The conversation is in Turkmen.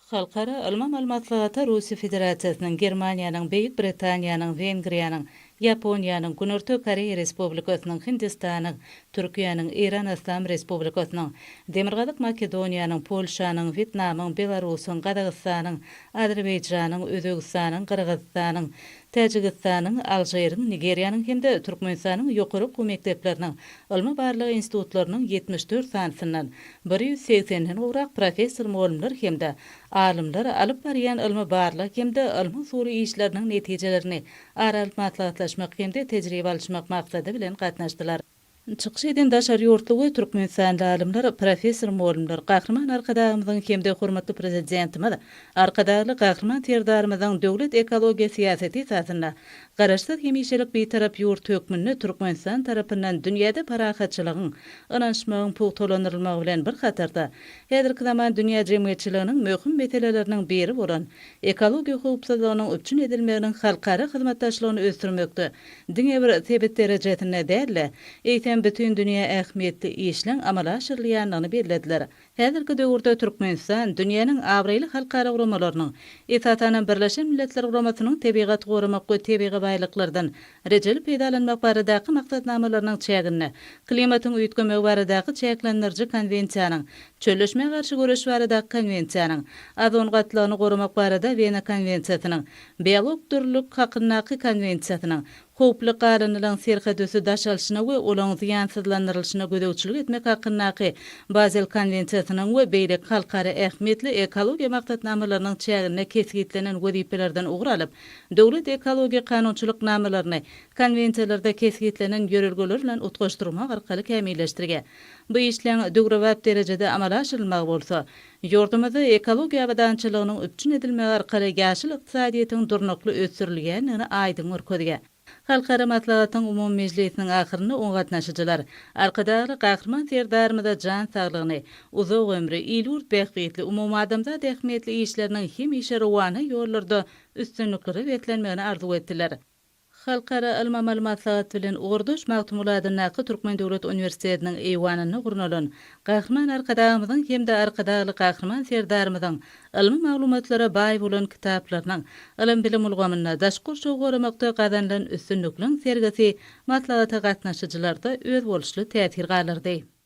Halkara ylmy-amaly maslahata Russiýa Federasiýasynyň, Germaniýanyň, Beýik Britaniýanyň, Wengriýanyň, Ýaponiýanyň, Günorta Koreýa Respublikasynyň, Hindistanyň, Türkiýäniň, Eýran Yslam Respublikasynyň, Demirgazyk Makedoniýanyň, Polşanyň, Wýetnamyň, Belarusyň, Gazagystanyň, Azerbaýjanyň, Özbegistanyň, Gyrgyzystanyň, Täjigistanyň, Alžiriň, Nigeriýanyň hem-de Türkmenistanyň ýokary okuw mekdepleriniň, ylmy-barlag institutlarynyň 74 sanysyndan 180-den gowrak professor-mugallymlar hem-de alymlar alyp barýan ylmy-barlag hem-de ylmy-usuly işleriniň netijelerini ara alyp maslahatlaşmak hem-de tejribe alyşmak maksady bilen gatnaşdylar. Çykyş eden daşary ýurtly we türkmenistanly alymlar, professor-mugallymlar Gahryman Arkadagymyzyň hem-de hormatly Prezidentimiz Arkadagly Gahryman Serdarymyzyň döwlet ekologiýa syýasaty esasynda Garaşsyz hemişelik Bitarap ýurt hökmünde Türkmenistan tarapyndan dünýäde parahatçylygyň, ynanyşmagyň pugtalandyrylmagy bilen bir hatarda, häzirki zaman dünýä jemgyýetçiliginiň möhüm meseleleriniň biri bolan ekologiýa howpsuzlygynyň üpjün edilmeginiň halkara hyzmatdaşlygyny ösdürmekde diňe bir sebit derejesinde däl-de, eýsem, bütindünýä ähmiýetli işleň amala aşyrylýandygyny bellediler. Häzirki döwürde Türkmenistan dünýäniň abraýly halkara guramalarynyň, esasanam Birleşen Milletler Guramasynyň Tebigaty goramak we tebigy baýlyklardan rejeli peýdalanmak baradaky maksatnamalarynyň çäginde Klimatyň üýtgemegi baradaky çäklendiriji konwensiýanyň, Çölleşmä garşy göreş baradaky konwensiýanyň, Ozon gatlagyny goramak barada Wena konwensiýasynyň, Biologik dürlülik hakyndaky konwensiýasynyň, Howply galyndylaryň serhetüsti daşalyşyna we olaryň zyýansyzlandyrylyşyna gözegçilik etmek hakyndaky Bazel konwensiýasynyň we beýleki halkara ähmiýetli ekologiýa maksatnamalarynyň çäginde kesgitlenen wezipelerden ugur alyp, döwlet ekologiýa kanunçylyk namalaryny konwensiýalarda kesgitlenen ýörelgeler bilen utgaşdyrmak arkaly kämilleşdirýär. Bu işleň döwrebap derejede amala aşyrylmagy bolsa, ýurdumyzda ekologiýa abadançylygynyň üpjün edilmegi arkaly ýaşyl ykdysadyýetiň durnukly ösdürilýändigini aýdyň görkezýär. Halkara maslahatyň umumy mejlisiniň ahyrynda oňa gatnaşyjylar Arkadagly Gahryman Serdarymyza jan saglygyny, uzak ömri, il-ýurt bähbitli, umumadamzat ähmiýetli işleriniň hemişe rowana ýollarda üstünliklere beslenmegini arzuw etdiler. Halkara ylmy-amaly maslahat bilen ugurdaş Magtymguly adyndaky Türkmen döwlet uniwersitetiniň eýwanynda gurnalan Gahryman Arkadagymyzyň hem-de Arkadagly Gahryman Serdarymyzyň ylmy maglumatlara baý bolan kitaplarynyň ylym-bilim ulgamynda, daşky gurşawy goramakda gazanylan üstünlikleň sergisi maslahata gatnaşyjylarda özboluşly täsir galdyrdy.